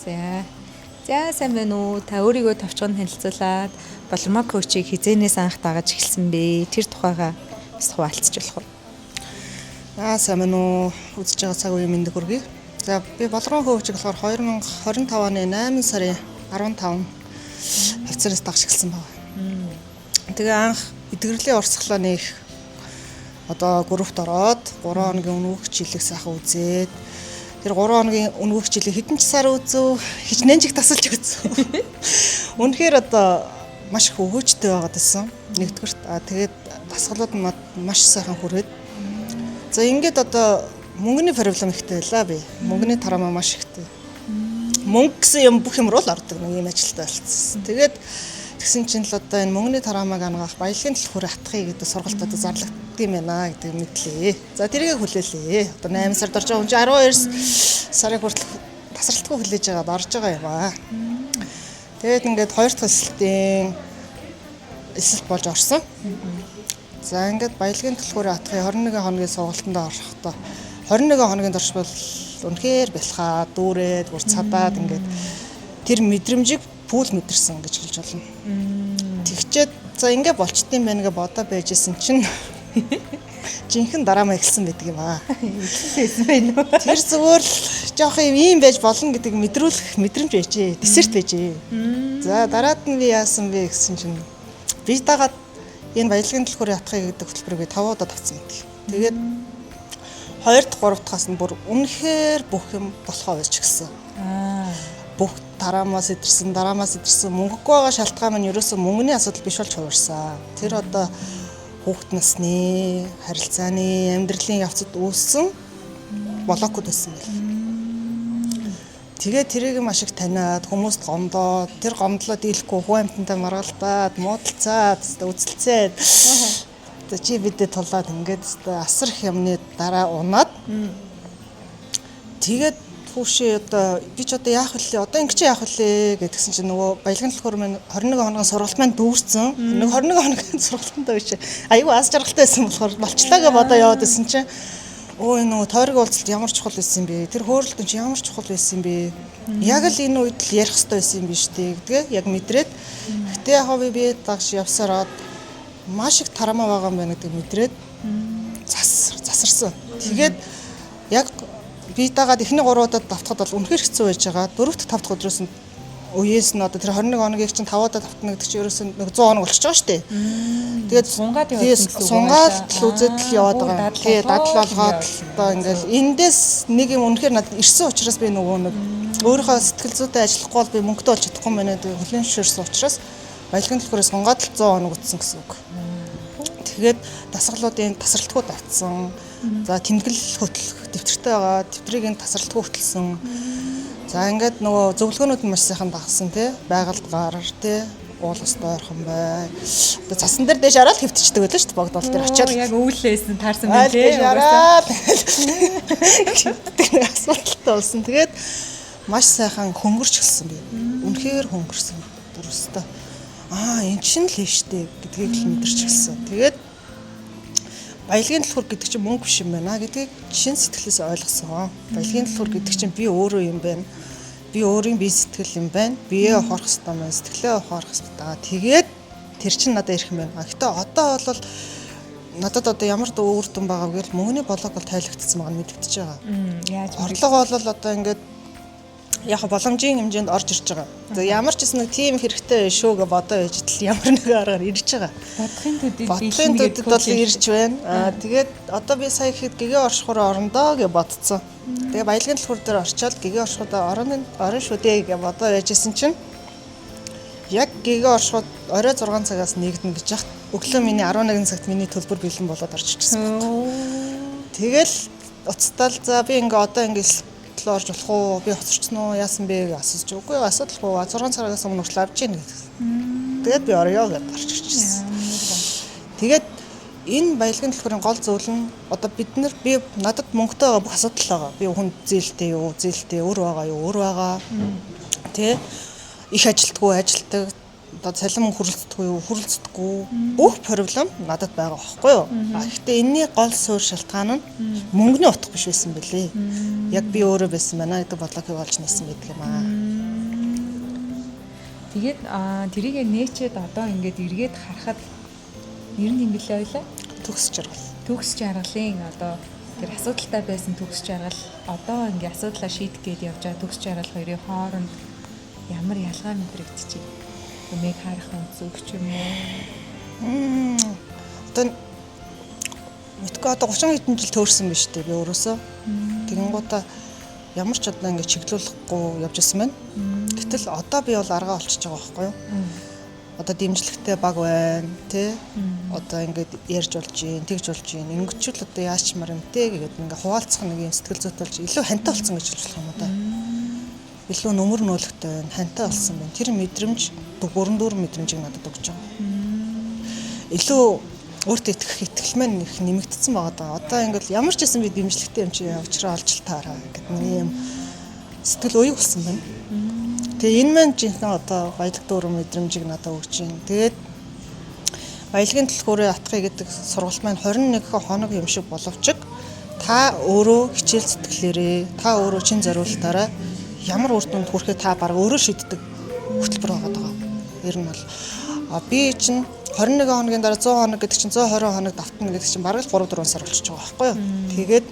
За. За, сайн байна уу? Та өөрийгөө товчхон танилцуулаад Болормоо coach-ийг хэзээнээс анх дагаж эхэлсэн бэ? Тэр тухайгаа бас хуваалцаж болох уу? Аа, сайн байна уу? Үзэж байгаа цаг үеийн мэндийг хүргэе. За, би Болормоо coach-ийг болохоор 2025 оны 8 сарын 15 хавцараас дагаж эхэлсэн байна. Тэгээ анх эдгэрлийн урсгалаа нэх одоо группт ороод 3 хоногийн үнэгүй хичээлийг сайхан үзээд, тэр 3 хоногийн үнэгүй хичээлийг хэдэн ч сар үзэв, хичнээн жиг тасалж үзэв. Үнэхээр одоо маш их өгөөжтэй байгаад байсан. Нэгдүгüрт а тэгээд дасгалууд нь маш сайхан хүрээд, за, ингээд одоо мөнгөний проблем ихтэй байлаа би. Мөнгөний trauma маш ихтэй. Мөнгө гэсэн юм бүх юм руу л ордог нэг юм ажилтай болцсон. Тэгээд тэгсэн чинь л одоо энэ мөнгөний trauma-г анагаах баялагын түлхүүр атгахыг гэдэг сургалт одоо зарлагддаг юм байна гэдгийг мэдлээ. За, тэрийг хүлээлээ. Одоо 8 сард орж байгаа хүн чинь 12 сарыг хүртэл тасралтгүй хүлээж байгаад орж байгаа юм аа. Тэгээд ингээд хоёр дахь элсэлтийн элсэлт болж орсон. За, ингээд баялагын түлхүүр атгахын 21 хоногийн сургалтанд орохдоо 21 хоногийн турш бол үнэхээр бялхаа, дүүрээд, бүр цадаад, ингээд тэр мэдрэмжийг full мэдэрсэн гэж хэлж болно. Тэгчээд за, ингээ болчтой юм байна гэж бодоо байжсэн чинь жинхэнэ драма эхэлсэн байдаг юм аа. Эхэлсэн байх уу? Тэр зүгээр л жоох юм ийм байж болно гэдгийг мэдрүүлэх мэдрэмж байжээ. Десерт байжээ. За, дараад нь би яасан бэ гэсэн чинь би дагаад энэ баялагын түлхүүрийн атгахыг гэдэг хөтөлбөрийг би 5 удаа тавьсан байдаг. Тэгээд 2 дахь 3 дахьаас нь бүр үнэхээр бүх юм болохоо байж гисэн. Бүх trauma-аас идэрсэн, drama-аас идэрсэн, мөнгөгүй байгаа шалтгаан маань ерөөсөө мөнгөний асуудал биш болж хувирсан. Тэр одоо хүүхэд насны, харилцааны, амьдралын явцад үүссэн block-ууд байсан байл. Тэгээ тэрийг маш их таниад, хүмүүст гомдоод, тэр гомдлоо дийлэхгүй хүн амьтантай маргалдаад, муудалцаад, үзэлцээд, одоо чи бидэд тулаад, ингээд өстой асар их юмны дараа унаад, тэгээд хүүшээ, одоо би ч одоо яах вүлээ, одоо ингэ чи яах вүлээ гэдгсэн чинь нөгөө баялагын түлхүүр маань 21 хоногийн сургалт маань дүүрсэн. Нэг 21 хоногийн сургалтанд биш, айгүй аз жаргалтай байсан болохоор болчлаа гэж бодоо яваад байсан чинь өө, энэ нөгөө тойрог уулзалт ямар чухал байсан юм бэ? Тэр хөөрөлтөн чи ямар чухал байсан юм бэ? Яг л энэ үед л ярих хэрэгтэй байсан юм биш үү гэдгээ яг мэдрээд, гэтээ яг би бие дагш явсараад маш их trauma байгаа юм байна гэдгийг мэдрээд зас засарсан. Тэгээд яг би дагаад эхний 3 удаад давтахад бол үнэхээр хэцүү байж байгаа. Дөрөв дэх 5 дахь өдрөөс нь үеэс нь одоо тэр 21 хоногийг чинь 5 удаа давтна гэдэг чинь ерөөсөн нэг 100 хоног болчихж байгаа шүү дээ. Тэгээд сунгаад явуулсан гэсэн үг. Сунгаад л үзээд л яваад байгаа. Тий, дадал болгоод одоо ингээл эндээс нэг юм үнэхээр надад ирсэн учраас би нөгөө нэг өөрийнхөө сэтгэл зүйтэй ажиллахгүй бол би мөнгөтэй болж чадахгүй мэнэ гэдэг хүлээн зөвшөөрсөн учраас баялагын түлхүүрээ сунгаад л 100 хоног үтсэн гэсэн үг. Тэгээд дасгалуудын тасралтгүй давтсан. За, тэмдэглэл хөтлөх дэвтэртэй байгаа. Дэвтрийг нь тасралтгүй хөтөлсөн. За, ингээд нөгөө зөвлөгөөнүүд нь маш сайхан дагсан, тий. Байгальд гар, тий, уул өстой ойрхон бай. Одоо цасан дээр дээш араад хэвтчихдэг байлаа шүү дээ. Богдол дээр очиад. Яг өвлөөсөн таарсан байх, тий. Дээш араад хэвтдэг нэг асуудалтай болсон. Тэгээд маш сайхан хөнгөрч эхэлсэн би. Үнэхээр хөнгөрсөн. Бүр өстой. Аа, эн чинь л штэ гэдгийг л мэдэрч эхэлсэн. Тэгээд баялагын түлхүүр гэдэг чинь мөнгө биш юм байна гэдгийг шин сэтгэлээс ойлгосон. Баялагын түлхүүр гэдэг чинь би өөрөө юм байна. Би өөрийн бие сэтгэл юм байна. Биеэ ухаарах хэрэгтэй байна. Сэтгэлээ ухаарах хэрэгтэй. Тэгээд тэр чинь надад ирэх юм байна. Гэхдээ одоо бол надад одоо ямар ч үр дүн байгаа вэ гэвэл мөнгөний block бол тайлагдсан байгаа нь мэдэгдэж байгаа. Яаж Орлого бол одоо ингээд яг боломжийн хэмжээнд орж ирж байгаа. За, ямар ч гэсэн нэг тийм хэрэгтэй шүү гэж бодоо байж тэл ямар нэгэн аргаар ирж байгаа. Бодохын төдөд Бодлогын төдөд бол ирж байна. Аа, тэгээд одоо би сая ихэд гэгээ оршихоор орондоо гэж бодцсон. Тэгээ баялагын түлхүүр дээр орчоод гэгээ оршихуудаа орон орон шүү дээ гэж бодоо байжсэн чинь яг гэгээ оршихуд орой 6 цагаас нэгдэнэ гэж яхад өглөө миний 11 цагт миний төлбөр бэлэн болоод орж ирчихсэн. Тэгэл уцтаал, за, би ингээ одоо ингээ элсэлт орж болох уу? Би хоцорсон уу? Яасан бэ гэж асууж. Үгүй, асуудалгүй. 6 цагаас өмнө хүртэл авч ийн гэдэг. Тэгээд би орё гэдээ орж ирчихсэн. Тэгээд энэ баялагын түлхүүрийн гол зүйл нь одоо бид нар, би, надад мөнгөтэй байгаа бүх асуудал байгаа. Би хүн зээлтэй юу, зээлтэй, өр байгаа юу, өр байгаа. Тэ, их ажилтгүй, ажилтдаг. Одоо цалин мөнгө хүрэлцдэггүй юу? Хүрэлцдэггүй. Бүх проблем надад байгаа байхгүй юу? А гэхдээ энэний гол суурь шалтгаан нь мөнгөний утга биш байсан бэлээ. Яг би өөрөө байсан байна гэдэг бодлого олж нээсэн байдаг юм аа. Тэгээд тэрийг нээчээд одоо ингээд эргээд харахад нэр нь хингэлээ байлаа. Төгс жаргал. Төгс жаргалын одоо тэр асуудалтай байсан төгс жаргал одоо ингээ асуудлаа шийдэх гээд явж байгаа төгс жаргал хоёрын хооронд ямар ялгаа мэдрэгдэж байна? Өмнөг харах өнцөг ч юм уу? Одоо мэдгүй одоо 30 хэдэн жил төөрсөн биз дээ би өөрөөсөө. Тэгэнгүүтээ ямар ч одоо ингээ чиглүүлэхгүй явж исэн байна. Гэтэл одоо би бол аргаа олчиж байгаа байхгүй юу? Одоо дэмжлэгтэй баг байна, тэ? Одоо ингээд ярьж болж гин, тэгж болж гин. Ингэчүүл одоо яачмаар юм тэ гэгээд ингээ хуваалцах нэг юм сэтгэл зүйт болж илүү хантай болсон гэж хэлж болох юм уу да. Илүү нүмер нөөлөгтэй байна, хантай болсон байна. Тэр мэдрэмж, бүрэн дүүрэн мэдрэмжийг надад өгч байгаа. Илүү өөртөө итгэх итгэл маань их нэмэгдсэн байгаа даа. Одоо ингээл ямар ч байсан би дэмжлэгтэй юм чи учраа олж л таараа гэдэг нэг юм сэтгэл уяг болсон байна. Тэгээ энэ маань жинхэнэ одоо баялаг дүүрэн мэдрэмжийг надад өгч байна. Тэгээд баялагын түлхүүрээ атгая гэдэг сургалт маань 21 хоног юм шиг боловч та өөрөө хичээл зүтгэлээрээ, та өөрөө чин зориултаараа ямар үр дүнд хүрэхээ та баг өөрөө шийддэг хөтөлбөр байгаа даа. Ер нь бол би чинь 21 хоногийн дараа 100 хоног гэдэг чинь 120 хоног давтна гэдэг чинь бараг л 3-4 сар болчихж байгаа байхгүй юу. Тэгээд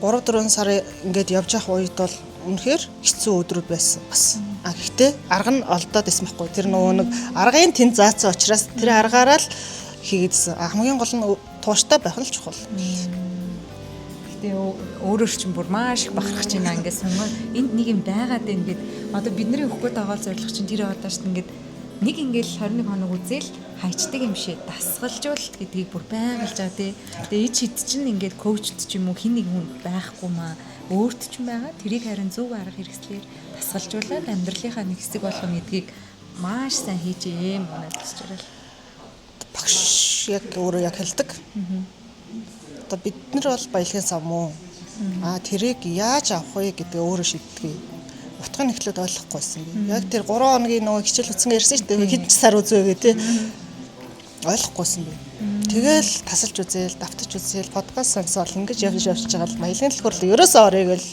3-4 сар ингээд явж явах үед бол үнэхээр хэцүү өдрүүд байсан бас. А гэхдээ арга нь олдоод байсан байхгүй. Тэр нөгөө нэг аргын тэнд заасан учраас тэр аргаараа л хийгээдсэн. Хамгийн гол нь тууштай байх нь л чухал. Гэтэ өөрөөр чинь бүр маш их бахархаж байна ингээд сунгаа энд нэг юм байгаад байна гэд одоо бидний өгөх гээд байгаа зорилго чинь тэр одоо шүү ингээд нэг ингээл 21 хоног үзэл хайчдаг юм шиг дасгалжуулалт гэдгийг бүр байгалж байгаа тий. Тэгээ ич хит чинь ингээд коучт ч юм уу хин нэг хүн байхгүй маа өөрт ч байгаа. Тэрийг харин зөв арга хэрэгслээр дасгалжуулаад амьдралынхаа нэг хэсэг болгоно гэдгийг маш сайн хийж ээ манай төсч жаргал. Багш яг өөрөө яг хэлдэг. Одоо бид нар бол баялагын сав муу. Аа тэрийг яаж авах вэ гэдгээ өөрөө шийддэг. Утгыг нь эхлээд ойлгохгүйсэн би. Яг тэр 3 хоногийн нөгөө хичээл үтсэн ярьсан шүү дээ. Хэд ч сар үзвэ гэ тэ. Ойлгохгүйсэн би. Тэгэл тасалж үзээл, давтаж үзээл, подкаст сонсоол ингэж явж явж байгаа л баялагын төлхөрлө ерөөсөө орё гэл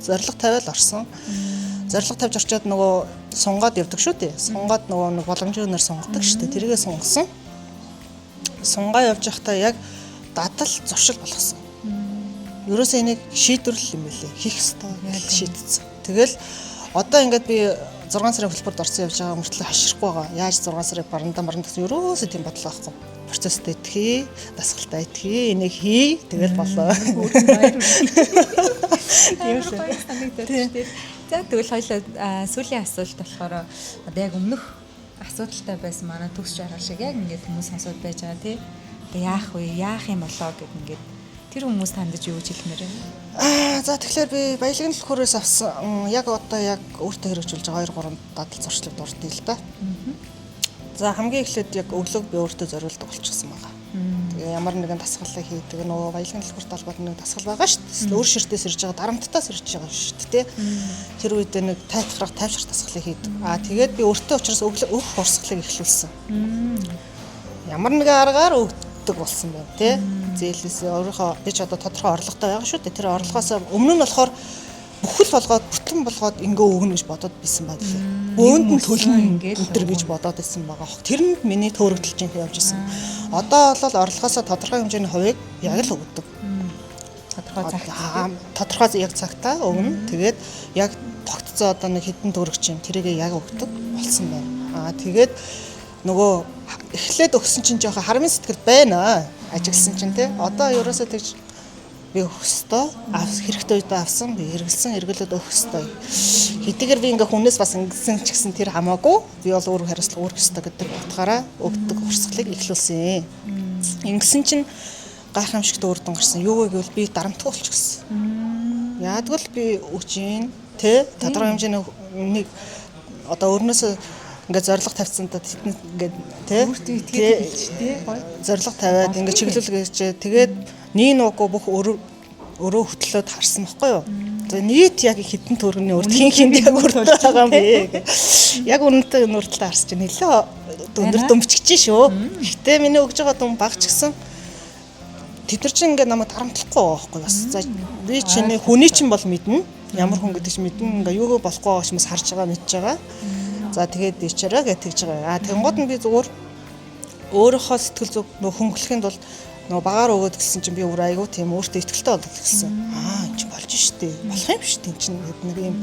зориг тавиал орсон. Зориг тавьж орчоод нөгөө сунгаад явдаг шүү дээ. Сунгаад нөгөө нэг боломжийн өнөр сунгадаг шүү дээ. Тэрийгээ сунгасан. Сунгаа явж байхдаа яг дадал зуршил болгосон. Ерөөсөө энийг шийдвэрлэл юм билээ. Хийх ёстой гэж шийдсэн. Тэгэл одоо ингээд би 6 сарын хөтөлбөрт орсон явж байгаа мөртлөө хаширахгүй байгаа. Яаж 6 сарыг барандаа барандаа гэсэн ерөөсөө тийм бодлоо байхгүй. Процессд итгэе, дасгалтаа итгэе, энийг хий, тэгэл болоо. Тийм шүү. За тэгвэл хоёлаа сүүлийн асуулт болохоор одоо яг өмнөх асуудалтай байсан манай төгс жаргал шиг яг ингээд хүмүүс сонсоод байж байгаа тий. Одоо яах вэ? Яах юм болоо гэд ингээд тэр хүмүүс тандж юу гэж хэлмээр байна? За тэгэхээр би баялагын түлхүүрээс авсан яг одоо яг өөртөө хэрэгжүүлж байгаа 2 3 дадал зуршлыг дурдъя л да. За хамгийн эхлээд яг өглөөг би өөртөө зориулдаг болчихсон байгаа. Тэгээ ямар нэгэн дасгалыг хийдэг нөгөө баялагын түлхүүрт холбоотой нэг дасгал байгаа шүү дээ. Өөр ширтээс ирж байгаа, дарамттаас ирж байгаа шүү дээ. Тэр үедээ нэг тайтгарах, тайвшрах дасгалыг хийдэг. Аа тэгээд би өөртөө учраас өглөө өөх урсгалыг эхлүүлсэн. Ямар нэгэн аргаар өгдөг болсон байна тий. Зээлээс өөрийнхөө би ч одоо тодорхой орлоготой байгаа шүү дээ. Тэр орлогоос өмнө нь болохоор бүхэл болгоод бүтэн болгоод ингээ өгнө гэж бодоод байсан байна лээ. Бөөнд нь төлнө өдр гэж бодоод байсан байгаа хөх. Тэрэнд миний төөрөгдөл чинь явж исэн. Одоо бол орлогоосоо тодорхой хэмжээний хувийг яг л өгдөг. Тодорхой цагт. Тодорхой яг цагтаа өгнө. Тэгээд яг тогтцоо одоо нэг хэдэн төгрөг чинь тэрийг яг өгдөг болсон байна. Аа тэгээд нөгөө эхлээд өгсөн чинь жоохон харамын сэтгэл байна. Ажигласан чинь тий. Одоо ерөөсөө тэгж би өгөх ёстой. Хэрэгтэй үедээ авсан, би хэрэгэлсэн, эргэлээд өгөх ёстой. Хэдийгээр би ингээ хүнээс бас ингэсэн ч гэсэн тэр хамаагүй. Би бол өөр хариуцлага үүрэх ёстой гэдэг утгаараа өгдөг урсгалыг эхлүүлсэн. Ингэсэн чинь гайхамшигт үр дүн гарсан. Юу вэ гэвэл би дарамтгүй болчихсон. Яадгүй л би өгч гин тэ тодорхой хэмжээний нэг одоо өрнөөсөө ингээ зориг тавьсан та тэтэнд ингээд тэ өөртөө итгээд хэлж тэ гоё зориг тавиад ингээ чиглүүлгээ тэгээд нэг нуугүй бүх өөрөө хөтлөөд харсан баггүй юу. За нийт яг хэдэн төгрөгийн урд хин хинд яг өртөө байгаа юм бэ. Яг үнэнтэй энэ урдлаа харс чинь нэлээ өндөр дүмчгэж шүү. Гэтэ миний өгж байгаа дүм баг ч гэсэн тэд нар чинь ингээ намайг дарамтлахгүй байгаа байхгүй бас. За би чиний хүний чинь бол мэднэ. Ямар хүн гэдэг чинь мэднэ. Ингээ юугаа болохгүй байгаа ч бас харж байгаа мэдж байгаа. За тэгээд ичээрэй гэж тэгж байгаа. А тэнгууд нь би зүгээр өөрийнхөө сэтгэл зүг нөх хөнгөлөхийн тулд нөгөө багаар өгөөд гэсэн чинь би өөр айгүй тийм өөртөө ихтэй болоод гэсэн. Аа энэ чинь болж штэ. Болох юм штэ энэ чинь гэдэг нэг юм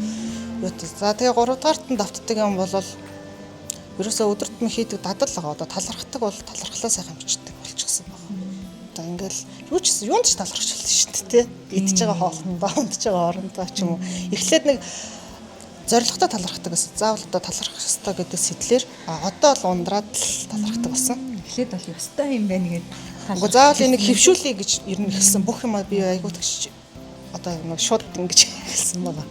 юутай. За тэгээ 3 дугаарт нь давтдаг юм бол ерөөсөө өдөрт нь хийдэг дадал байгаа. Одоо талархдаг бол талархлаа сайхан бичдэг болчихсон баг. Одоо ингээл юу ч гэсэн юунд ч талархаж болно штэ тий. Идж байгаа хоолндоо, унтж байгаа орондоо ч юм уу. Эхлээд нэг зоригтой талархдаг гэсэн. Заавал одоо талархах ёстой гэдэг сэтлэр а одоо л ундраад л талархдаг болсон. Эхлээд бол ёстой юм байна гэдэг. Уг заавал энийг хөвшүүлье гэж ер нь эхэлсэн. Бүх юм би айгуу тэгш одоо нэг шууд ингэж эхэлсэн байгаа.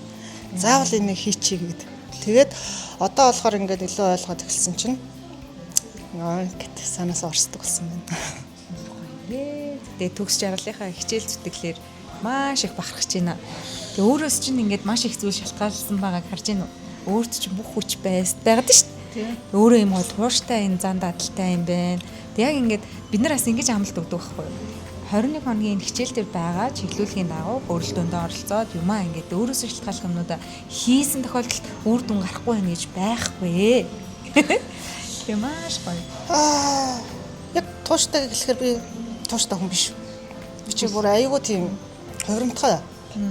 Заавал энийг хийчихье гэд. Тэгээд одоо болохоор ингээд илүү ойлгоод эхэлсэн чинь аа гэт санаас орсдог болсон байна. Тэгээ төгс жаргалынхаа хичээл зүтгэлээр маш их бахархаж байна. Тэгээ өөрөөс чинь ингээд маш их зүйл шалтгаалсан байгааг харж байна уу? Өөрт чинь бүх хүч байгаад шүү дээ. Өөрөө юм гоо тууштай энэ зан дадалтай юм байна. Тэг яг ингээд бид нар бас ингэж амлалт өгдөг байхгүй юу? 21 хоногийн энэ хичээл дээр байгаа чиглүүлгийн дагуу өрөлдөөндөө оролцоод юмаа ингээд өөрөөсөө шалтгааллах юмнуудаа хийсэн тохиолдолд үр дүн гарахгүй байна гэж байхгүй. Тэгээ маш гоё. Аа яг тууштай гэхэлэр би тууштай хүн биш. Би чи бүр айгүй тийм хувирамтгай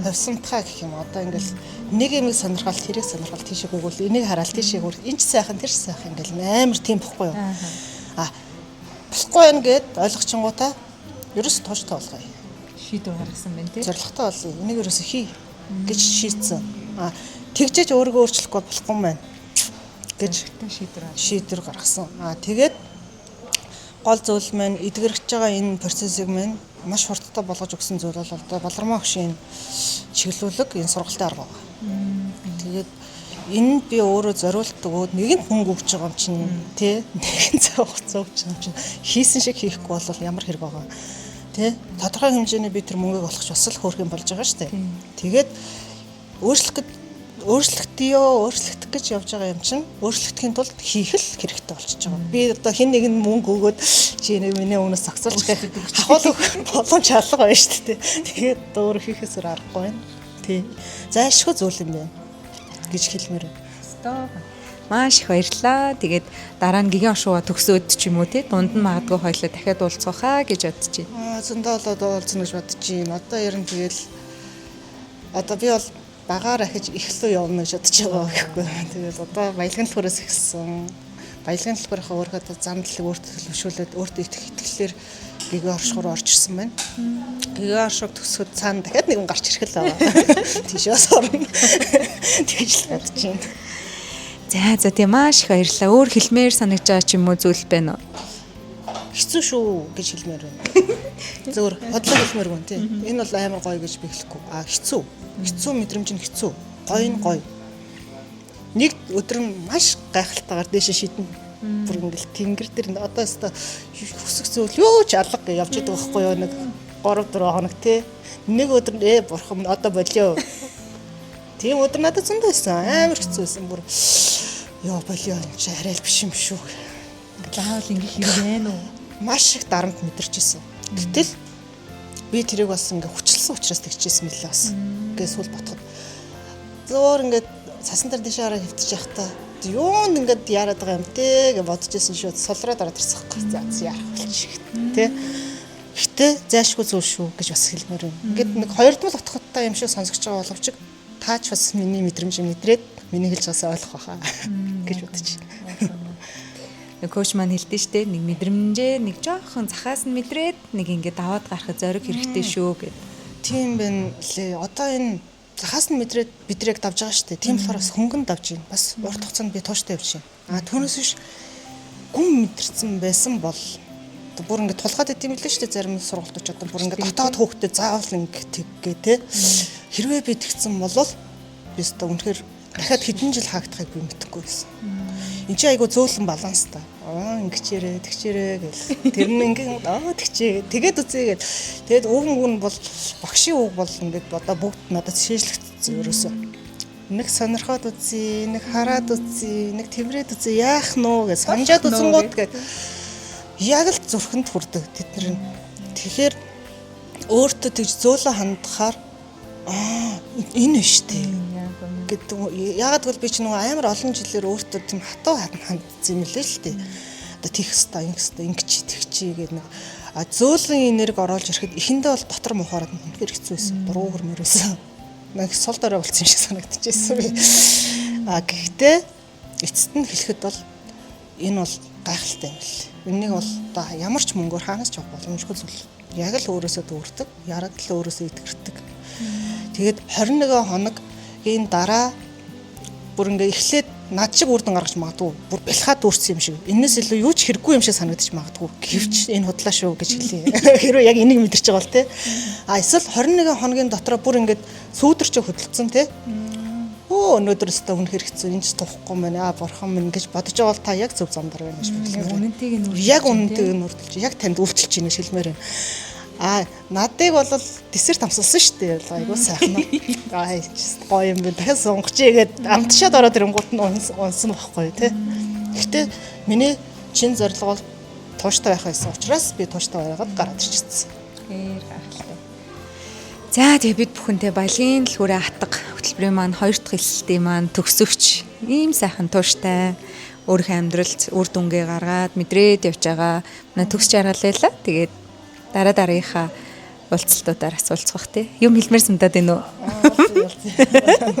хувьсамтгай гэх юм. Одоо ингээл нэг юмыг сонирхол тэрийг сонирхол тийшээ гүгүүл энийг хараал тийшээ гүр энэ ч сайхан тэр ч сайхан ингээл амар тийм бохгүй юу. Аа болохгүй байна гэд ойлгочингуудаа ерөөс тууштай болгоё. Шийдвэр гаргасан байна тий. Зоригтой болъё. Энийг ерөөсө хий гэж шийдсэн. Аа тэгжээж өөрийгөө өөрчлөхгүй болохгүй юм байна гэж шийдвэр гаргасан. Аа тэгээд гол зүйл маань эдгэрэж байгаа энэ процессыг маань маш хурдтай болгож өгсөн зүйл бол одоо Балармаа хөшийн чиглүүлэг энэ сургалтын арга байна. Тэгээд энд би өөрөө зориулт өгөөд нэгэнт мөнгө өгч байгаа юм чинь тий нэгэн цаг хугацаа өгч байгаа юм чинь хийсэн шиг хийхгүй бол ямар хэрэг байгаа тий тодорхой хэмжээний би тэр мөнгийг олох бас л хөөрхөн болж байгаа шүү дээ. Тэгээд өөрчлөгдөө өөрчлөгдөх гэж явж байгаа юм чинь өөрчлөгдөхийн тулд хийх л хэрэгтэй болчихж байгаа. Би одоо хэн нэгэн мөнгө өгөөд чи нэг миний өмнөөс зогсоолж гэх хавал өгөх боломж алга байна шүү дээ. Тэгээд өөр хийхээс өөр аргагүй байна. Тий. Зайлшгүй зүйл юм байна гэж хэлмээр байна. Стоп. Маш их баярлалаа. Тэгээд дараа нь гигэн оршууга төгсөөд ч юм уу тий дунд нь магадгүй хоёлаа дахиад уулзах гэж бодож байна. Зөндөө л одоо уулзна гэж бодож байна. Одоо ер нь тэгэл одоо би бол багаар ахиж эхлүү явна гэж бодож байгаа гэхгүй. Тэгэл одоо баялагын төлхөрөөс эхэлсэн. Баялагын төлхөрийнхөө өөрийнхөө замдлыг өөртөө төлөвшүүлээд өөртөө итгэх итгэлээр гэгээ оршихоор орж ирсэн байна. Гэгээ оршиг төгсөхөд цаана дахиад нэгэн гарч ирэх л байгаа. Тийшээс орно. Тэгж л бодож байна. За тийм маш их баярлалаа. Өөр хэлмээр санагдаж байгаа ч юм уу зүйл байна уу? Хэцүү шүү гэж хэлмээр байна. Зөвөр хотлоо хэлмээр байна тий. Энэ бол амар гоё гэж би хэлэхгүй. А хэцүү. Хэцүү мэдрэмж нь хэцүү. Гоё нь гоё. Нэг өдөр нь маш гайхалтайгаар дээшээ шидэн. Бүр ингээл тэнгэр дээр одоо өстой хүсэх зүйл юу ч алга гэж явж идэг байхгүй юу нэг 3 4 хоног тий. Нэг өдөр нь бурхан одоо болио. Тийм өдөр надад зөндөө байсан. Амар хэцүү байсан бүр. Йоо болио энэ чи арай л биш юм шүү. Заавал ингэх хэрэг байна уу? Маш их дарамт мэдэрч ирсэн. Гэтэл би тэрийг бас ингээ хүчлсэн учраас тэгчихсэн мэлээ бас. Ингээ сүүл ботход. Зөөр ингээд цасан дээр дэше хараа хөвтөж явахдаа юунд ингээд яарад байгаа юм те гэж бодож исэн шүү. Солроод ороод ирсэн байхгүй. За яарах болчих те. Гэтэ зайлшгүй зүйл шүү гэж бас хэлмээр байна. Ингээд нэг хоёрдмол утгатай юм шиг сонсогч байгаа боловч таач бас миний мэдрэмж мэдрээд миний хэлж байгаасаа ойлгох байхаа гэж бодож байна. Коуч маань хэлдэ штэ нэг мэдрэмжээ нэг жоохон захаас нь мэдрээд нэг ингээд даваад гарахад зориг хэрэгтэй шүү гэд. Тийм байна лээ. Одоо энэ захаас нь мэдрээд бидрийг давж байгаа штэ. Тийм болохоор бас хөнгөн давж байна. Бас урт хугацаанд би тууштай явж байна. А түүнээс биш гүн мэдэрсэн байсан бол бүр ингээд тулгаад идэм билээ штэ зарим сургалтууд ч одоо бүр ингээд дотоод хөөхтэй заавал ингээд тэггээ те. Хэрвээ би тэгсэн бол би өстө үнэхээр дахиад хэдэн жил хаагдахыг би мэдэхгүй байсан. Энд чинь айгу зөөлөн баланстай. Аа ингэчээрээ тэгчээрээ гэл. Тэр нь ингээ аа тэгчээ. Тэгээд үзье гэл. Тэгээд үг мөн бол багшийн үг бол ингээд одоо бүгд надад шийдлэгдсэн үзье ерөөсөө. Нэг сонирхоод үзье, нэг хараад үзье, нэг тэврээд үзье, яах нөө гэж санжаад үзэнгууд гээд яг л зүрхэнд хүрдэг тэд нар. Тэгэхээр өөртөө тэгж зөөлөн хандахаар аа, энэ биш үү гэдэг. Яагаад гэвэл би ч нөгөө амар олон жилээр өөртөө тийм хатуу хандсан юм лээ л дээ. Одоо тийх хэвээр, ингэх хэвээр, ингэч тэгчи гэдэг нэг а зөөлөн энерги оруулж ирэхэд эхэндээ бол дотор мухаараад үнэхээр хэцүү байсан. Буруу хөрмөр байсан. Нэг сул дорой болсон юм шиг санагдчихсэн би. А гэхдээ эцэст нь хэлэхэд бол энэ бол гайхалтай юм л. Энийг бол одоо ямар ч мөнгөөр хаанаас ч авах боломжгүй зүйл. Яг л өөрөөсөө дүүрдэг, яг л өөрөөсөө итгэрдэг. Тэгээд 21 хоногийн дараа бүр ингээ эхлээд над шиг үр дүн гаргаж магадгүй, бүр бэлхаад дүүрсэн юм шиг. Энээс илүү юу ч хэрэггүй юм шиг санагдчих магадгүй. Гэвч энэ худлаа шүү гэж хэлье. Хэрвээ яг энийг мэдэрч байгаа бол те. А эсвэл 21 хоногийн дотроо бүр ингээд сүүдэрч хөдөлцөн те. Өө, өнөөдөр өстө үнэхэр хэцүү, энэ ч тухгүй мэн аа, бурхан минь гэж бодож байгаа бол та яг зөв зам дээр байна гэж Яг хэлмээр. үнэнтэйг нь үргэлж Яг үнэнтэйг нь үргэлж яг танд үйлчилж байна гэж хэлмээр байна. А надыг бол десерт амсалсан шүү дээ. Айгуу сайхан. Аа, гоё юм байна. Дахиад сунгачээ гээд амтшаад ороод ирэнгуут нь унсан байхгүй тий. Гэхдээ миний чин зорилго бол тууштай байх байсан учраас би тууштай байгаад гараад ирчихсэн. Тэр гайхалтай. За, тэгээ бид бүхэнтэй балгийн дэлгүүрээ атга хөтөлбөрийн маань хоёр дахь элсэлтийн маань төгсөгч ийм сайхан тууштай өөрийнхөө амьдралд үр дүнгээ гаргаад мэдрээд явж байгаа манай төгс жаргал байлаа. Тэгээд дараа дараагийнхаа уулзалтуудаар уулзах тий. Юм хэлмээр санагдаад байна уу? Аа.